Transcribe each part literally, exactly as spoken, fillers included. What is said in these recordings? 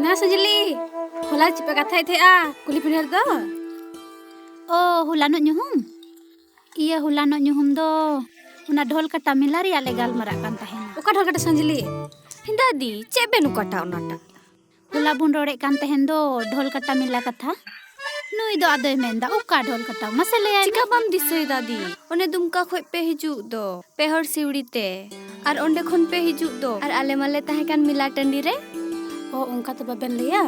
ᱱᱟ ᱥᱟᱸᱡᱽᱞᱤ, ᱦᱚᱞᱟ ᱪᱮᱫ ᱯᱮ ᱠᱟᱛᱷᱟᱭᱮᱫ ᱛᱟᱦᱮᱸᱜᱼᱟ ᱠᱩᱞᱦᱤ ᱯᱤᱸᱰᱟᱹ ᱨᱮᱫᱚ? ᱚ, ᱦᱚᱞᱟᱱᱚᱜ ᱧᱩᱦᱩᱢ? ᱤᱭᱟᱹ, ᱦᱚᱞᱟᱱᱚᱜ ᱧᱩᱦᱩᱢ ᱫᱚ ᱚᱱᱟ ᱰᱷᱚᱞ ᱠᱟᱴᱟ ᱢᱮᱞᱟ ᱨᱮᱭᱟᱜ ᱞᱮ ᱜᱟᱞᱢᱟᱨᱟᱜ ᱠᱟᱱ ᱛᱟᱦᱮᱱᱟ᱾ ᱚᱠᱟ ᱰᱷᱚᱞ ᱠᱟᱴᱟ ᱥᱟᱸᱡᱽᱞᱤ? ᱦᱮᱸ ᱫᱟᱫᱤ, ᱪᱮᱫ ᱵᱮᱱ ᱚᱠᱟᱴᱟ ᱚᱱᱟᱴᱟᱜ? ᱦᱚᱞᱟ ᱵᱚᱱ ᱨᱚᱲᱮᱫ ᱠᱟᱱ ᱛᱟᱦᱮᱱ ᱫᱚ ᱰᱷᱚᱞ ᱠᱟᱴᱟ ᱢᱮᱞᱟ ᱠᱟᱛᱷᱟ᱾ ᱱᱩᱭ ᱫᱚ ᱟᱫᱚᱭ ᱢᱮᱱᱫᱟ, "ᱚᱠᱟ ᱰᱷᱚᱞ ᱠᱟᱴᱟ? ᱢᱟᱥᱮ ᱞᱟᱹᱭᱟᱭ ᱢᱮ᱾" ᱪᱤᱠᱟ ᱵᱟᱢ ᱫᱤᱥᱟᱹᱭ ᱫᱟᱫᱤ? ᱚᱱᱮ ᱫᱩᱢᱠᱟ ᱠᱷᱚᱡ ᱯᱮ ᱦᱤᱡᱩᱜ ᱫᱚ, ᱯᱮ ᱦᱚᱲ ᱥᱤᱣᱲᱤ ᱛᱮ, ᱟᱨ ᱚᱸᱰᱮ ᱠᱷᱚᱱ ᱯᱮ ᱦᱤᱡᱩᱜ ᱫᱚ, ᱟᱨ ᱟᱞᱮ ᱢᱟᱞᱮ ᱛᱟᱦᱮᱸ ᱠᱟᱱ ᱢᱮᱞᱟ ᱴᱟᱺᱰᱤ ᱨᱮ᱾ ᱚ, ᱚᱱᱠᱟ ᱛᱚ ᱵᱟᱵᱮᱱ ᱞᱟᱹᱭᱟ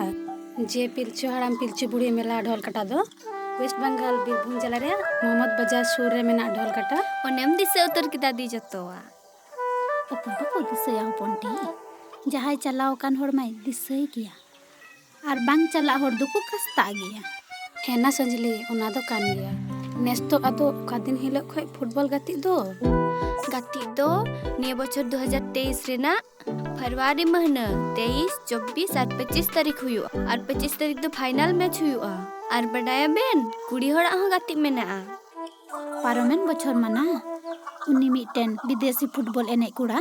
ᱡᱮ ᱯᱤᱞᱪᱩ ᱦᱟᱲᱟᱢ ᱯᱤᱞᱪᱩ ᱵᱩᱲᱦᱤ ᱢᱮᱞᱟ ᱰᱷᱚᱞ ᱠᱟᱴᱟ ᱫᱚ ᱳᱭᱮᱥᱴ ᱵᱮᱝᱜᱚᱞ ᱵᱤᱨᱵᱷᱩᱢ ᱡᱮᱞᱟ ᱨᱮᱭᱟᱜ ᱢᱚᱦᱚᱢᱢᱚᱫᱽ ᱵᱟᱡᱟᱨ ᱥᱩᱨ ᱨᱮ ᱢᱮᱱᱟᱜ ᱰᱷᱚᱞ ᱠᱟᱴᱟ᱾ ᱚᱱᱮᱢ ᱫᱤᱥᱟᱹ ᱩᱛᱟᱹᱨ ᱠᱮᱫᱟ ᱫᱤ ᱡᱚᱛᱚᱣᱟᱜ᱾ ᱚᱠᱚᱭ ᱵᱟᱠᱚ ᱫᱤᱥᱟᱹᱭᱟ ᱦᱚᱯᱚᱱ ᱴᱤ? ᱡᱟᱦᱟᱸᱭ ᱪᱟᱞᱟᱣ ᱟᱠᱟᱱ ᱦᱚᱲ ᱢᱟᱭ ᱫᱤᱥᱟᱹᱭ ᱜᱮᱭᱟ, ᱟᱨ ᱵᱟᱝ ᱪᱟᱞᱟᱜ ᱦᱚᱲ ᱫᱚᱠᱚ ᱠᱟᱥᱛᱟᱜ ᱜᱮᱭᱟ᱾ ᱦᱮᱸ ᱱᱟ ᱥᱟᱸᱡᱽᱞᱤ, ᱚᱱᱟ ᱫᱚ ᱠᱟᱱ ᱜᱮᱭᱟ᱾ ᱱᱮᱥ ᱫᱚ ᱟᱫᱚ ᱚᱠᱟ ᱫᱤᱱ ᱦᱤᱞᱳᱜ ᱠᱷᱚᱡ ᱯᱷᱩᱴᱵᱚᱞ ᱜᱟᱛᱮᱜ ᱫᱚ? ᱜᱟᱛᱮᱜ ᱫᱚ ᱱᱤᱭᱟᱹ ᱵᱚᱪᱷᱚᱨ ᱫᱩ ᱦᱟᱡᱟᱨ ᱛᱮᱭᱤᱥ ᱨᱮᱱᱟᱜ ᱯᱷᱮᱵᱽᱨᱩᱣᱟᱨᱤ ᱢᱟᱹᱦᱱᱟᱹ ᱛᱮᱭᱤᱥ, ᱪᱚᱵᱵᱤᱥ ᱟᱨ ᱯᱚᱸᱪᱤᱥ ᱛᱟᱹᱨᱤᱠᱷ ᱦᱩᱭᱩᱜᱼᱟ᱾ ᱟᱨ ᱯᱚᱸᱪᱤᱥ ᱛᱟᱹᱨᱤᱠᱷ ᱫᱚ ᱯᱷᱟᱭᱱᱟᱞ ᱢᱮᱪ ᱦᱩᱭᱩᱜᱼᱟ᱾ ᱟᱨ ᱵᱟᱰᱟᱭᱟᱵᱮᱱ, ᱠᱩᱲᱤ ᱦᱚᱲᱟᱜ ᱦᱚᱸ ᱜᱟᱛᱮᱜ ᱢᱮᱱᱟᱜᱼᱟ᱾ ᱯᱟᱨᱚᱢᱮᱱ ᱵᱚᱪᱷᱚᱨ ᱢᱟᱱᱟ ᱩᱱᱤ ᱢᱤᱫᱴᱮᱱ ᱵᱤᱫᱮᱥᱤ ᱯᱷᱩᱴᱵᱚᱞ ᱮᱱᱮᱡ ᱠᱚᱲᱟ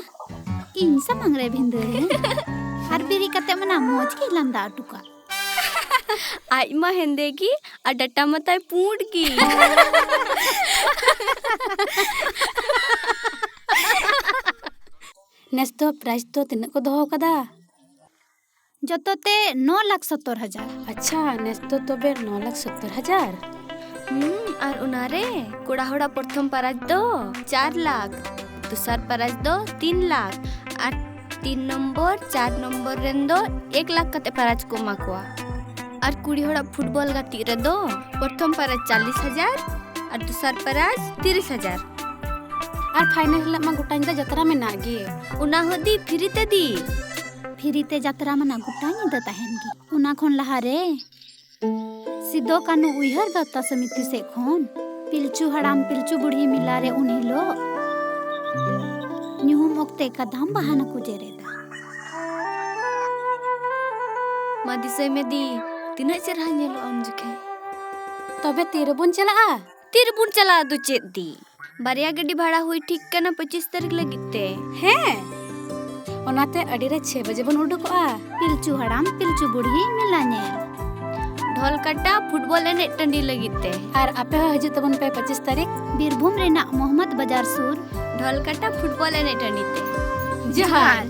ᱤᱧ ᱥᱟᱢᱟᱝ ᱨᱮ ᱵᱷᱤᱸᱫᱟᱹᱲ ᱮᱱ᱾ ᱟᱨ ᱵᱮᱨᱮᱫ ᱠᱟᱛᱮ ᱢᱟᱱᱟ ᱢᱚᱡᱽ ᱜᱮᱭ ᱞᱟᱸᱫᱟ ᱦᱚᱴᱚ ᱠᱟᱜ᱾ ᱟᱡ ᱢᱟ ᱦᱮᱸᱫᱮ ᱜᱮ ᱟᱨ ᱰᱟᱴᱟ ᱢᱟ ᱛᱟᱭ ᱯᱩᱸᱰ ᱜᱮ᱾ ᱱᱮᱥ ᱫᱚ ᱯᱨᱟᱭᱤᱡᱽ ᱫᱚ ᱛᱤᱱᱟᱹᱜ ᱠᱚ ᱫᱚᱦᱚ ᱟᱠᱟᱫᱟ? ᱡᱚᱛᱚ ᱛᱮ ᱱᱚ ᱞᱟᱠᱷ ᱥᱚᱛᱛᱚᱨ ᱦᱟᱡᱟᱨ᱾ ᱟᱪᱪᱷᱟ, ᱱᱮᱥ ᱫᱚ ᱛᱚᱵᱮ ᱱᱚ ᱞᱟᱠᱷ ᱥᱚᱛᱛᱚᱨ ᱦᱟᱡᱟᱨ? ᱦᱩᱸ, ᱟᱨ ᱚᱱᱟᱨᱮ ᱠᱚᱲᱟ ᱦᱚᱲᱟᱜ ᱯᱨᱚᱛᱷᱚᱢ ᱯᱨᱟᱭᱤᱡᱽ ᱫᱚ ᱪᱟᱨ ᱞᱟᱠᱷ, ᱫᱚᱥᱟᱨ ᱯᱨᱟᱭᱤᱡᱽ ᱫᱚ ᱛᱤᱱ ᱞᱟᱠᱷ, ᱟᱨ ᱛᱤᱱ ᱱᱚᱢᱵᱚᱨ, ᱪᱟᱨ ᱱᱚᱢᱵᱚᱨ ᱨᱮᱱ ᱫᱚ ᱮᱠ ᱞᱟᱠᱷ ᱠᱟᱛᱮ ᱯᱨᱟᱭᱤᱡᱽ ᱠᱚ ᱮᱢᱟ ᱠᱚᱣᱟ᱾ ᱟᱨ ᱠᱩᱲᱤ ᱦᱚᱲᱟᱜ ᱯᱷᱩᱴᱵᱚᱞ ᱜᱟᱛᱮᱜ ᱨᱮᱫᱚ ᱯᱨᱚᱛᱷᱚᱢ ᱯᱨᱟᱭᱤᱡᱽ ᱪᱟᱞᱞᱤᱥ ᱦᱟᱡᱟᱨ ᱟᱨ ᱫᱚᱥᱟᱨ ᱯᱨᱟᱭᱤᱡᱽ ᱛᱤᱨᱤᱥ ᱦᱟᱡᱟᱨ᱾ ᱟᱨ ᱯᱷᱟᱭᱱᱮᱞ ᱦᱤᱞᱳᱜ ᱢᱟ ᱜᱚᱴᱟ ᱧᱤᱫᱟᱹ ᱡᱟᱛᱨᱟ ᱢᱮᱱᱟᱜ ᱜᱮ᱾ ᱚᱱᱟ ᱦᱚᱸ ᱫᱤ ᱯᱷᱨᱤ ᱛᱮ ᱫᱤ᱾ ᱯᱷᱨᱤ ᱛᱮ ᱡᱟᱛᱨᱟ ᱢᱟᱱᱟ ᱜᱚᱴᱟ ᱧᱤᱫᱟᱹ ᱛᱟᱦᱮᱱ ᱜᱮ᱾ ᱚᱱᱟ ᱠᱷᱚᱱ ᱞᱟᱦᱟ ᱨᱮ ᱥᱤᱫᱚ ᱠᱟᱹᱱᱦᱩ ᱩᱭᱦᱟᱹᱨ ᱜᱟᱶᱛᱟ ᱥᱚᱢᱤᱛᱤ ᱥᱮᱫ ᱠᱷᱚᱱ ᱯᱤᱞᱪᱩ ᱦᱟᱲᱟᱢ ᱯᱤᱞᱪᱩ ᱵᱩᱲᱦᱤ ᱢᱮᱞᱟ ᱨᱮ ᱩᱱ ᱦᱤᱞᱳᱜ ᱧᱩᱦᱩᱢ ᱚᱠᱛᱮ ᱠᱟᱫᱟᱢ ᱵᱟᱦᱟᱱᱟ ᱠᱚ ᱡᱮᱨᱮᱫᱟ᱾ ᱢᱟ ᱫᱤᱥᱟᱹᱭ ᱢᱮ ᱫᱤ, ᱛᱤᱱᱟᱹᱜ ᱪᱮᱨᱦᱟ ᱧᱮᱞᱚᱜᱼᱟ ᱩᱱ ᱡᱚᱠᱷᱮᱡ᱾ ᱛᱚᱵᱮ ᱛᱤᱨᱮᱵᱚᱱ ᱪᱟᱞᱟᱜᱼᱟ? ᱛᱤᱨᱮᱵᱚᱱ ᱪᱟᱞᱟᱜᱼᱟ ᱫᱚ ᱪᱮᱫ ᱫᱤ? ᱵᱟᱨᱭᱟ ᱜᱟᱹᱰᱤ ᱵᱷᱟᱲᱟ ᱦᱩᱭ ᱴᱷᱤᱠ ᱠᱟᱱᱟ ᱯᱚᱸᱪᱤᱥ ᱛᱟᱹᱨᱤᱠᱷ ᱞᱟᱹᱜᱤᱫ ᱛᱮ᱾ ᱦᱮᱸ? ᱚᱱᱟᱛᱮ ᱟᱹᱰᱤ ᱨᱮ ᱪᱷᱮ ᱵᱟᱡᱮ ᱵᱚᱱ ᱩᱰᱩᱠᱚᱜᱼᱟ᱾ ᱯᱤᱞᱪᱩ ᱦᱟᱲᱟᱢ ᱯᱤᱞᱪᱩ ᱵᱩᱲᱦᱤ ᱢᱮᱞᱟ ᱧᱮᱞ᱾ ᱰᱷᱚᱞᱠᱟᱴᱟ ᱯᱷᱩᱴᱵᱚᱞ ᱮᱱᱮᱡ ᱴᱟᱺᱰᱤ ᱞᱟᱹᱜᱤᱫ ᱛᱮ᱾ ᱟᱨ ᱟᱯᱮ ᱦᱚᱸ ᱦᱤᱡᱩᱜ ᱛᱟᱵᱚᱱ ᱯᱮ ᱯᱚᱸᱪᱤᱥ ᱛᱟᱹᱨᱤᱠᱷ᱾ ᱵᱤᱨᱵᱷᱩᱢ ᱨᱮᱱᱟᱜ ᱢᱚᱦᱚᱢᱚᱫ ᱵᱟᱡᱟᱨ ᱥᱩᱨ᱾ ᱰᱷᱚᱞᱠᱟᱴᱟ ᱯᱷᱩᱴᱵᱚᱞ ᱮᱱᱮᱡ ᱴᱟᱺᱰᱤ ᱛᱮ᱾ ᱡᱚᱦᱟᱨ᱾